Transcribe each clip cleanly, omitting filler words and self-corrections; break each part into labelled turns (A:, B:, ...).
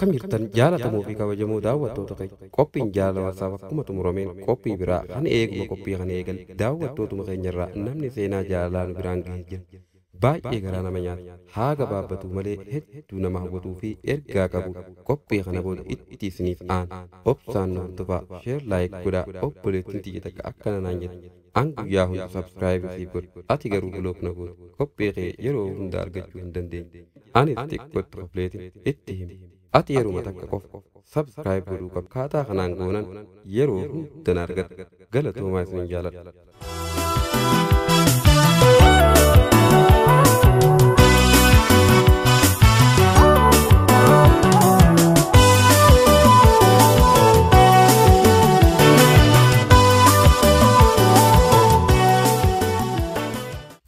A: Akkam jirtan jaalatamuu fi kabajamoo daawwattoota keenya qophiin jaalala WhatsApp akkuma xumurameen qophii biraa kan eeguma qophii kan eegal daawwattootuma keenyarraa namni seenaa jaalalaa nu biraan gahee jira. Baay'ee garaa nama nyaata haa gabaabbatu malee hedduu nama hawwatuu fi ergaa qabu qophii kana booda itti isiniif aan obsaan nu hordofaa share like godhaa obboleettiin tiyya takka akkana naan jette an guyyaa hunda subscribe siif godhu ati garuu block na goote qophii kee yeroo hunda argachuu hin dandeenye anis xiqqootti kofleetiin itti himi ati yeruma takka qofa subscribe godhuu qabda kaataa kanaan goonan yeroo hunda na argatta galatoomaa isin jaaladha.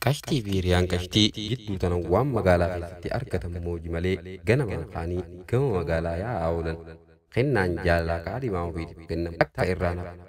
A: Qashtii fi hiriyaan qashtii gidduu tana waan magaalaa keessatti argatan mooji malee ganama kaanii gama magaalaa yaa'aa oolan kennaan jaalalaa kaadhimaa ofiitiif kennamu akka irraa nafu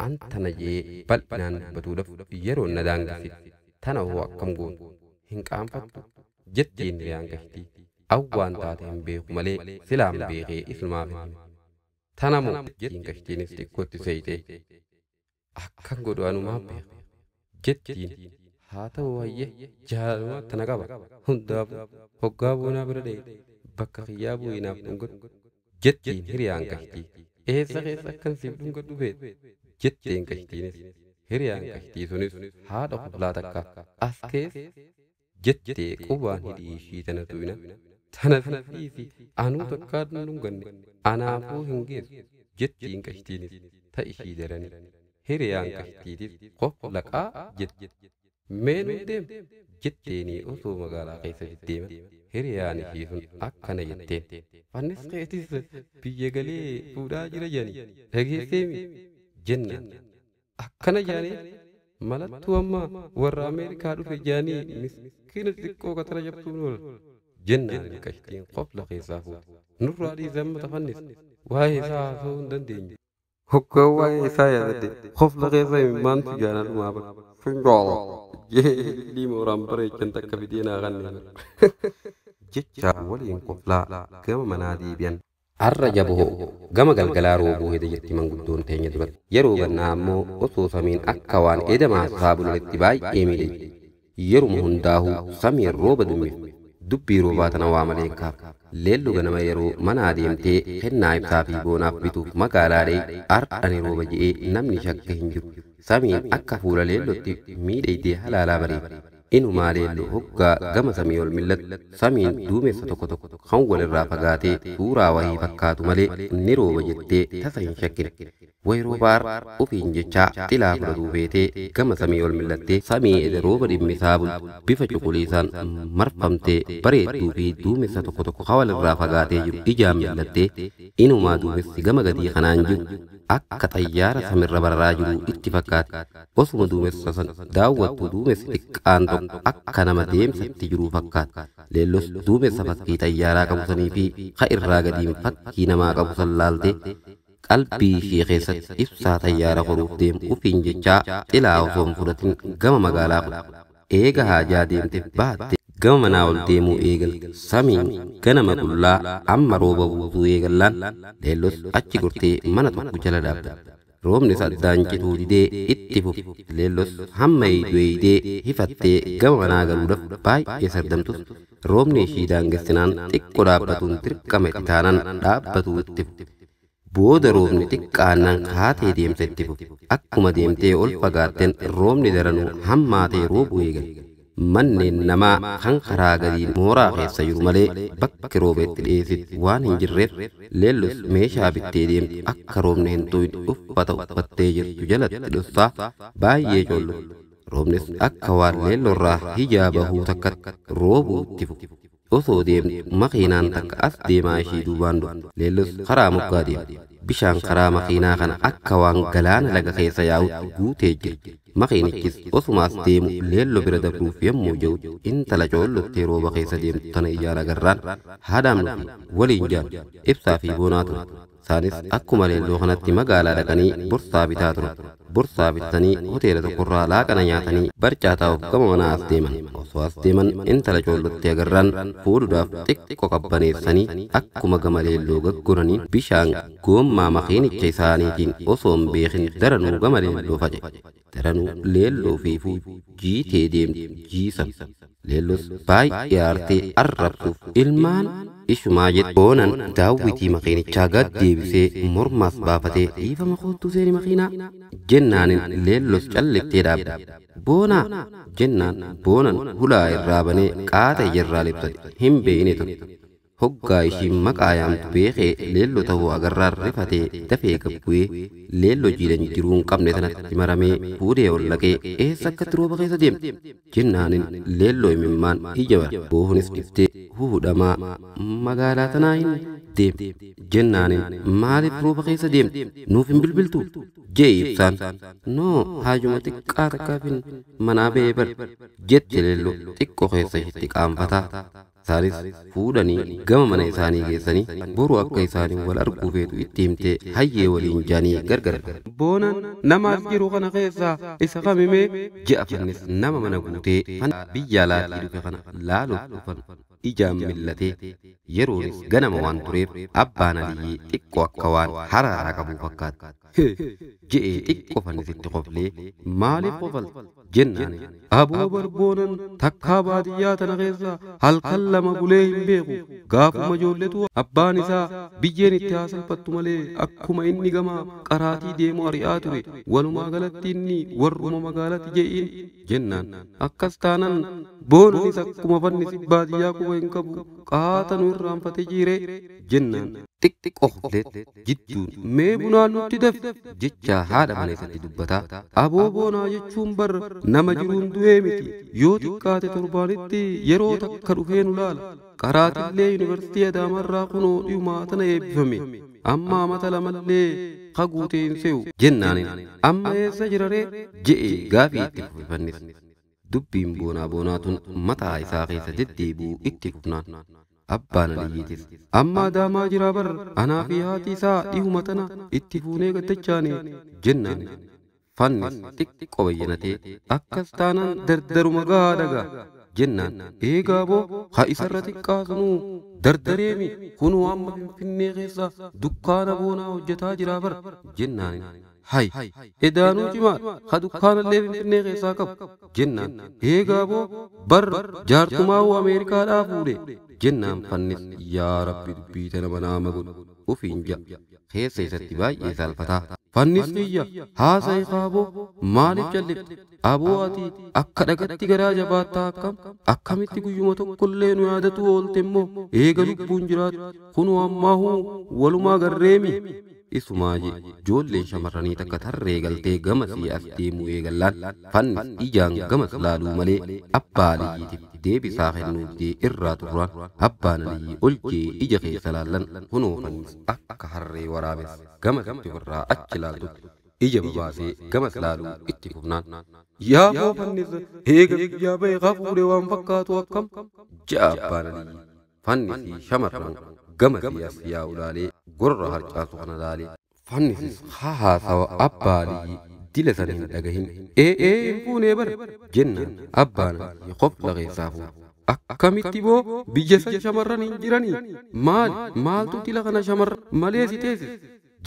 A: an tana jee bal'inaan dubbatuudhaaf yeroo na daangessite tana hoo akkam gootu hin qaanfattu jettiin hiriyaan qashtii awwaan taate hin beeku malee silaan beekee isumaaf hin tana moo jettiin qashtiinis xiqqootti seeyitee akkan godhu anumaan beeku jettiin haa ta'u hayyee jaalaluma tana qaba hundaafuu hoggaa boonaa bira dha'e bakka kiyyaa bu'ee naaf dhungadhu jettiin hiriyaan qashtii eessa keessa akkan siif dhungadhu feete jetteen qashtiinis hiriyaan qashtii sunis haadha kublaa takka as keessa jettee qubaan hidhii ishii tana tu'ina tana dhiisi anuu takkaa dhunganne anaafuu hin geessu jettiin qashtiinis ta ishii daranii hiriyaan qashtiitis qof laqaa jette. Meenuu deem jetteenii osoo magaalaa keessa deddeeman hiriyaan ishii sun akkana jetteen fannis keetis biyya galee fuudhaa jira jedhanii dhageesseemi jennaan akkana jedhanii malattuu amma warra Ameerikaa dhufe jedhanii miskiina xixiqqoo katara jabtuun oola jennaan qashtiin qofla keessaa fuute nurraa dhiise amma tafannis waa'ee isaa haasa'uu hin dandeenye. Hoggaa waa'ee isaa yaadadde qofla keessa himmaantu jaalallumaa bara fingoolo. Jeelii mooraan bareechan takka fidee naa kanneen jecha waliin koflaa gama manaa deebi'an. Har'a jaboo gama galgalaa roobuu heda jetti manguddoon teenya duratti yeroo gannaa ammoo osoo samiin akka waan edamaa saabulanitti baay'ee miidhagdi. Yeruma hundaa'uu samiin rooba dummif dubbii roobaa tana waa malee kaaf leellu ganama yeroo manaa deemtee kennaa ibsaa fi boonaaf bituuf magaalaa dhee har'ani rooba je'ee namni shakke hin jiru. Samiin akka fuula leellotti miidhagdee halaalaa bareeddi. Inumaa leello hoggaa gama samii ol mil'atu samiin duumessa tokko tokko kan walirraa fagaatee suuraa wayii fakkaatu malee ni rooba jettee tasa hin shakkine. Wayi roobaar ofiin jechaa xilaa fudhatuu feetee gama samii ol mil'attee samii eda rooba dhimmisaa bultu bifa cuquliisaan marfamtee bareedduu fi duumessa tokko tokko kan walirraa fagaatee jiru ijaan mil'attee inumaa duumessi gama gadii kanaan jiru akka xayyaara samirra bararaa jiru itti fakkaate. Osuma duumessa san daawwattu duumessi xiqqaan tokko akka nama deemsatti jiru fakkaata. Leellos duumessa fakkii xayyaaraa qabu sanii fi ka irraa gadiin fakkii namaa qabu san laaltee qalbii ishee keessatti ibsaa xayyaara koruuf deemu ofiin jechaa xilaa osoo hin fudhatin gama magaalaa fudhate. Eega haajaa deemte baatte gama manaa ol deemuu eegal samiin ganama qullaa amma rooba buusuu eegallaan leellos achi gortee mana tokko jala dhaabbatte. Roobnis addaan cituu didee itti fufe. Leellos hamma eeydee hifattee gama manaa galuudhaaf baay'ee sardamtus roobni ishii daangessinaan xiqqoo dhaabbatuun dirqama itti taanaan dhaabbatuu itti fufe. Booda roobni xiqqaannaan kaatee deemsa itti fufe. Akkuma deemtee ol fagaatteen roobni daranuu hammaatee roobuu eegale. Manneen namaa kan karaa gadiin mooraa keessa jiru malee bakki rooba itti dhiyeessitti waan hin jirreef leellus meeshaa bittee deemtu akka roobni hin tuqne uffata uffattee jirtu jalatti dhossaa baay'ee collu. Roobnis akka waan leellorraa hijaa bahuu takkatti roobuu itti fufe. Osoo deemtu makiinaan takka as deemaa ishii duubaan dhufte. Leellus karaa moggaa deemte. Bishaan karaa makiinaa kana akka waan galaana laga keessa yaa'utti guutee jira. Makiinichis osumaas deemu leelloo bira dabruuf yommuu jedhu intala coollottee rooba keessa deemtu tana ijaan agarraan haadhaan nuti waliin jaan ibsaa fi boonaa ture. Isaanis akkuma leelloo kanatti magaalaa dhaqanii borsaa bitaa turan. Borsaa bitatanii hoteela tokkorraa laaqana nyaatanii barcaa taa'uuf gama manaa as deeman. Osoo as deeman intala coollootti agarraan fuudhuudhaaf xiqqoo qabbaneessanii akkuma gama leelloo gaggoranii bishaan goommaa makiinicha isaaniitiin osoo hin beekin daranuu gama leelloo faca'e. Daranuu leelloo fi jiitee deemtu jiisan. Leelloos baay'ee aartee arrabsuuf ilmaan ishumaa jedhe. Boonan daawwitii makiinichaa gad deebisee mormaas baafatee dhiifama koottuu seeni makiinaa jennaanin leelloos calliftee dhaabde. Boonaa jennaan boonan hulaa irraa banee qaata ijarraa libsate hin beeyne ture. Hoggaa ishiin maqaa yaamtu beekee leelloo ta'uu agarraan rifatee dafee gabbu'ee leelloo jiidhan jiruu hin qabne sanatti maramee fuudhee ol laqee eessa akkatti rooba keessa deemte jennaanin leelloo imimmaan ija bara boohunis dhiftee huudhamaa magaalaa tanaa hin deemte jennaanin maaliif rooba keessa deemte nuuf hin bilbiltu jee ibsaan noo haajuma xiqqaa takkaafin manaa ba'ee bar jette leelloo xiqqoo keessa ishitti qaanfataa. Isaanis fuudhanii gama mana isaanii geessanii boru akka isaanii wal arguu feetu itti himtee hayyee waliin jaanii gargar. Boonan nama as jiru kana keessaa isa kamimee ji'a fannis nama mana guutee biyya alaatii dhufe kana laaluuf dhufan ijaan millatee yeroonis ganama waan tureef abbaan Aliyyii xiqqoo akka waan haraaraa qabu fakkaata. Je'ee xiqqoo fannisitti qoflee maaliif qofalta jennaan aboo barboonan takkaa baadiyyaa tana keessa halkan lama bulee hin beeku gaafuma ijoolletu abbaan isaa biyyeen itti haa salphattu malee akkuma inni gama qaraatii deemu ari'aa ture walumaa galatti inni warruma magaalatti je'iin jennaan akkas taanan boonanis akkuma fannisi baadiyyaa quba hin qabu qaata nu irraanfate jiire jennaan xiqqoo qoflee jidduun mee bunaan nutti dafe jecha haadha mana isatti dubbataa aboo boonaa jechuun bar nama jiruun du'ee miti yoo xiqqaate torbaanitti yeroo takka dhufee nu laala qaraatillee yuunivarsiitii Adaamarraa kunoo dhiyumaa tana eebbifame amma amata lamallee kaguutee hin se'u jennaanin amma eessa jiraree je'ee gaafii itti fufe fannis. Dubbiin boonaa boonaa tun mataa isaa keessa deddeebi'uu itti fufnaan abbaan Aliyyiitis amma Adaamaa jiraa bar anaa fi haati isaa dhihuma tana itti fuunee gaddachaane jennaan fannis xiqqoo bayyanatee akkas taanaan dardaruma gahaa dhagaa jennaan eegaa boo ha isarra xiqqaa sunuu dardareemi kunuu amma Finfinnee keessa dukkaana boonaa hojjetaa jiraa bar jennaan hay edaanuu cimaa ha dukkaanallee Finfinnee keessaa qabu jennaan eegaa boo bar jaartumaa'uu Ameerikaadhaa fuudhe jennaan fannis yaa rabbi dubbii tana manaa magodhu ufiin ja'a keessa isatti baay'ee saalfataa. Fannis kiyya haasa'i kaaboo maaliif jallifte aboo ati akka dhagatti garaa jabaattaa akkam akkamitti guyyuma tokkollee nu yaadatu oolte immoo eega lubbuun jiraatu kunuu ammaahuu walumaa garreemi. Isumaa ijoolleen shamarranii takka tarree galtee gamasii as deemuu eegallaan fannis ijaan gamas laaluu malee abbaa Aliyyiitiif deebisaa kennuuf irraa turraan abbaan Aliyyii ol jee ija keessa laallan kunoo fannis akka harree waraabes gamasitti ofirraa achi laaltutti ija babaasee gamas laaluu itti fufnaan yaa boo fannis eega biyyaa ba'e hafuudhe waan fakkaatu akkam ja'a abbaan Aliyyii. Fannisii shamarran gamasii as yaa'u laalee gorra harcaasu kana laalee fannisis haasawa abbaa Aliyyii dila sana hin dhagahin ee hin fuunee bar jennaan abbaan Aliyyii qofla keessaa fuudhe. Akkamitti boo biyya san shamarran hin jiranii maali maaltu dila kana shamarran malee si teessise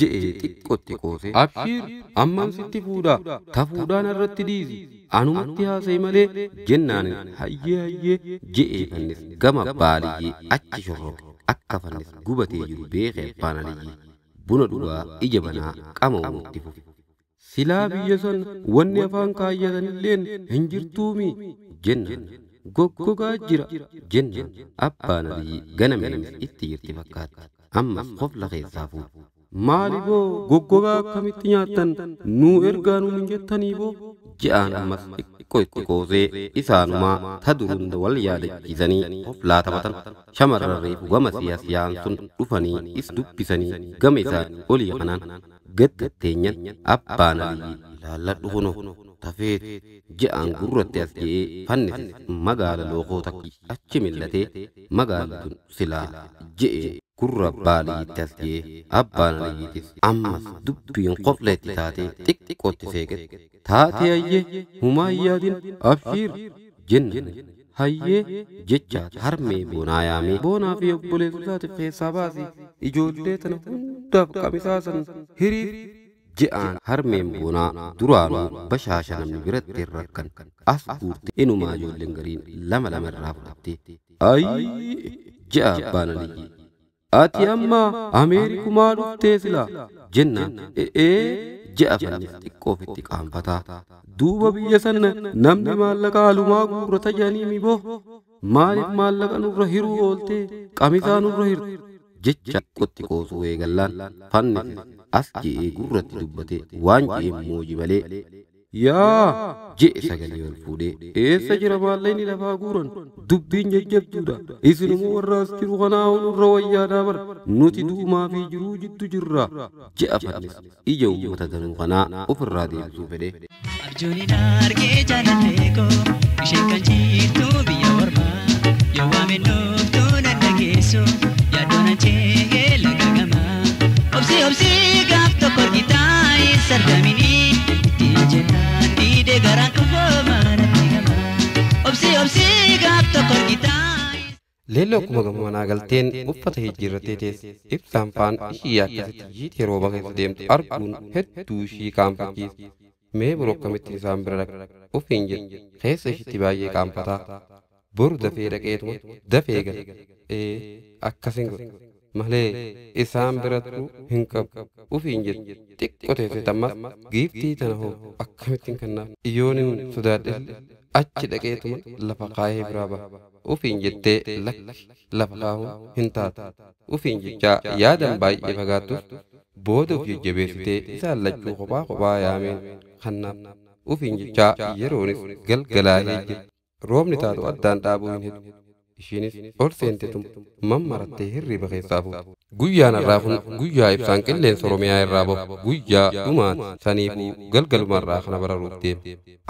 A: je'ee xiqqootti qoosee abshiir amman sitti fuudhaa tafuudhaan irratti dhiisi anumatti haasa'e malee jennaan hayyee hayyee je'ee fannis gama abbaa Aliyyii achi shorroqe akka fannis gubatee jiru beekee abbaan Aliyyii buna dhugaa ija banaa qama itti fufe. Silaa biyya san wanni afaan kaayyatanilleen hin jirtuumi jennaan goggogaa jira jennaan abbaan Aliyyii ganameenis itti jirti fakkaatti ammas qofla keessaa fuudhe. Maali boo goggogaa akkamitti nyaattan nuu ergaa nuun hin jettanii boo je'aan ammas xiqqoo itti qoosee isaanumaa ta durunda wal yaadachiisanii qoflaa taphatan shamarran reefu gama siyaasiyaan sun dhufanii is dubbisanii gama isaanii olii kanaan gaddatteenyan abbaan Aliyyii ilaalladhu kunoo tafeet je'aan gurratti as je'ee fannisis magaala lookoo takka achi millatee magaalli tun silaa je'ee Gurra abbaa Aliyyiitti as ga'ee abbaan Aliyyiitis ammas dubbiin qofleetti taatee xiqqootti seeqette. Taatee hayyee humaa hin yaadin abshiir jennaan hayyee jecha harmee boonaa yaamee boonaa fi obboleessa isaatiif keessaa baasi ijoollee tana hundaaf qamisaa san hiriir je'aan. Harmeen boonaa duraanuu bashaasha namni biratti hin rakkan as guurte inumaa ijoolleen gariin lama lama irraa fudhatte. Ayii je'a abbaan Aliyyi. Ati amma Ameerikumaa dhuftee sila jennaan ee je'a fannis xiqqoo ofitti qaanfataa. Duuba biyya sana namni maallaqa alumaa guurrata jedhanii mi boo maaliif maallaqa nurra hiruu ooltee qamisaa nurra hirtu jecha xiqqootti qoosuu eegallaan fannis as je'ee gurratti dubbate waan je'een mooji malee. Yaa je'e sagalee ol fuudhee eessa jira maallaqni lafaa guuran dubbiin jajjabduudha isinuma warra as jiru kanaa nurra wayyaadhaa bara nuti du'umaa fi jiruu jiddu jirra je'a fannis ija uummata danuu kanaa ofirraa deebisuu fedhe.
B: Abjuun argee jaalallee koo isheen kan jirtu biyya ormaa yoo waameen dhuftu nan dhageessu yaaddoon achee laga gamaa obsi obsi gaaf tokko argitaa eessa argaminii ittiin jennaan diidee garaan kufoo manatti gamaa obsi obsi gaaf tokko argitaa.
A: Leelloo akkuma gama manaa galteen uffata jijjiirrattee teesse. Ibsaan faan ishii akkasitti jiitee rooba keessa deemtu arguun hedduu ishii qaanfachiise. Mee boru akkamitti isaan bira dhaqa ofiin jedhe keessa ishiitti baay'ee qaanfataa. Boru dafee dhaqeetuma dafee gala. Ee akkasin godha malee isaan bira turuu hin qabu ofiin jedhe xiqqoo teesse ammas giiftii tana hoo akkamittiin kennaaf iyyoonin sodaadhe achi dhaqeetuma lafa kaayee biraa ba'a. Ofiin jettee lakki lafa kaa'uun hin taatu. Ofiin jechaa yaadan baay'ee fagaattus booda of jajjabeessitee isaan lachuu kophaa kophaa yaameen kannaaf. Ofiin jechaa yeroonis galgalaa'ee jira. Roobni taatu addaan dhaabuu hin hedu. Ishiinis ol seentetum mammarattee hirriba keessaa fuute. Guyyaan har'aa kun guyyaa ibsaan qilleensa Oromiyaa irraa bahu guyyaa dhumaati. Saniifuu galgalumarraa kana bararuuf deema.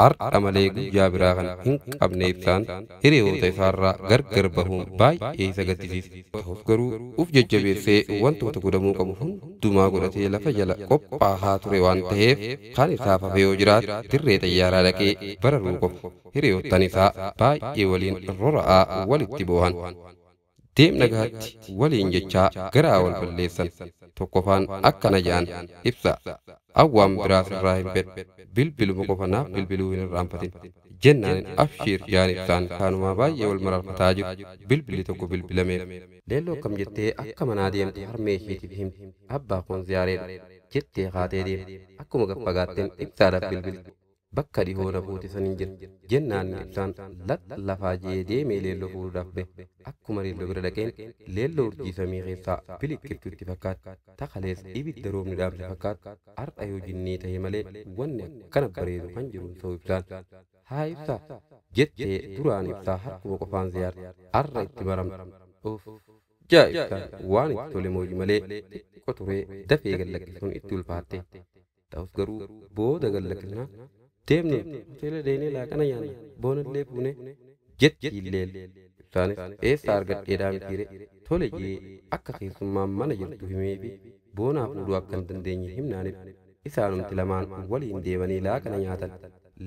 A: Har'a malee guyyaa biraa kana hin qabne ibsaan hiriyoota isaarraa gargar bahuun baay'ee isa gaddisiisa. Ta'us garuu uf jajjabeessee wantoota godhamuu qabu hundumaa godhatee lafa jala qophaa'aa ture waan ta'eef kan isaaf hafe yoo jiraate dirree xayyaaraa dhaqee bararuu qofa. Hiriyoottan isaa baay'ee waliin rora'aa walitti boohan. Deemna gahaatti waliin jechaa garaa wal balleessan. Tokkoffaan akkana je'an ibsa. Awwaan biraa sirraa hin fedhu. Bilbiluma qofa naaf bilbiluu hin irraanfatin. Jennaan abshiir jaan ibsaan kaanumaa baay'ee wal mararfataa jiru. Bilbilli tokko bilbilameef. Leelloo akkam jettee akka manaa deemte harmee isheetiif himte. Abbaa koon ziyaareedha jettee kaatee deemte. Akkuma gaffagaatteen ibsaadhaaf bilbilte. Bakka dhihoo na fuute san hin jiru. Jennaan ibsaan lafaa jee deemee leelloo fuudhuudhaaf bahe. Akkuma leelloo bira dhaqeen leelloo urjii samii keessaa biliqqiftutti fakkaata. Takalees ibidda roobni dhaamse fakkaata. Har'a yoo jinnii ta'e malee wanni akkana bareedu kan jiru hin ta'u ibsaan. Haa ibsaa jettee duraan ibsaa harkuma qofaan ziyaarte. Har'a itti maramte. Uff jaa ibsaan waan itti tole mooji malee xiqqoo turee dafee gallakkisuun itti ulfaatte. Ta'us garuu booda gallakkisnaan deemnu hoteela deemnee laaqana nyaanna boonallee fuune jettiin leelle. Ibsaanis eessa argadheedhaa mitiire tole jee akka keessummaan mana jirtu himee fi boonaa fuudhuu akka hin dandeenye himnaaniif isaanumti lamaan waliin deemanii laaqana nyaatan.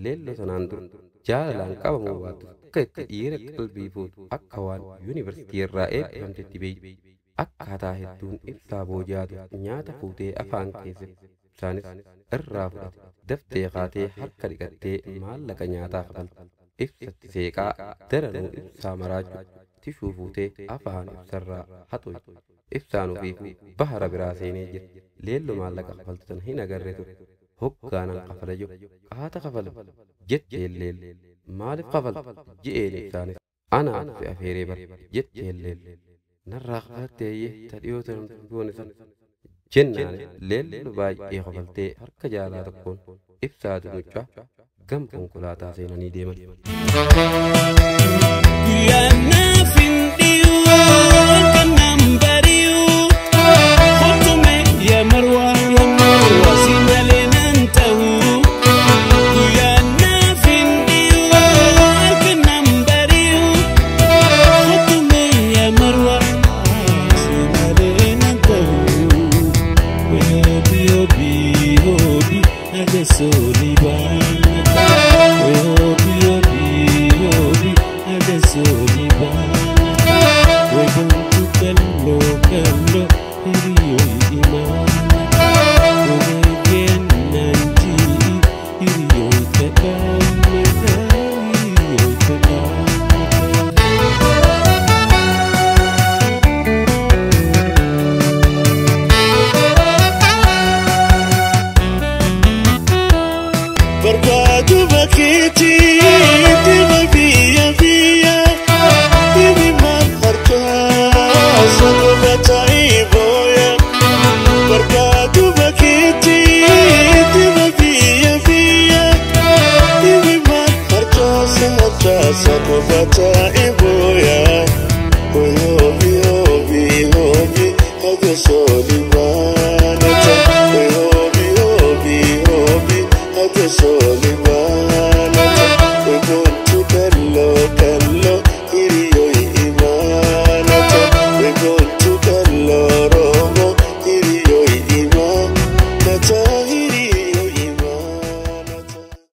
A: Leelloo sanaan dura jaalalaan qabamuu baattus akka itti dhiira qalbii fuutu akka waan yuunivarsiitii irraa eebbifamtetti beeyti. Akkaataa hedduun ibsaa booji'aatu nyaata fuutee afaan keessatti ibsaanis irraa fudhate. Daftee kaatee harka dhiqattee maallaqa nyaataa kafalte. Ibsatti seeqaa daranuu ibsaa maraachuu tishuu fuutee afaan ibsarraa haxoyte. Ibsaan ofiifuu bahara biraa seenee jira. Leelloo maallaqa kafaltu sana hin agarre ture. Hoggaanan kafala jiru qaata kafala jetteen leelle. Maaliif kafalta je'een ibsaanis anaaf si afeeree bara jetteen leelle. Narraa kafalattee eeyyee ta dhiyoo tan goone sana jennaan leelloo baay'ee kafaltee harka jaalaa tokkoon ibsaa dunuchaa gama konkolaataa seenanii deeman.
C: Guyyaa hin dhiyu kan nam bari'u kottume yaa marwaa yaa marwaa si malee nan ta'u. Guyyaa hin dhiyu kan nam bari'u kottume yaa marwaa si malee.
D: Qofa taa'ee booya hoobi hoobi hoobi haga sooli baanata hoobi hoobi hoobi haga sooli baanata.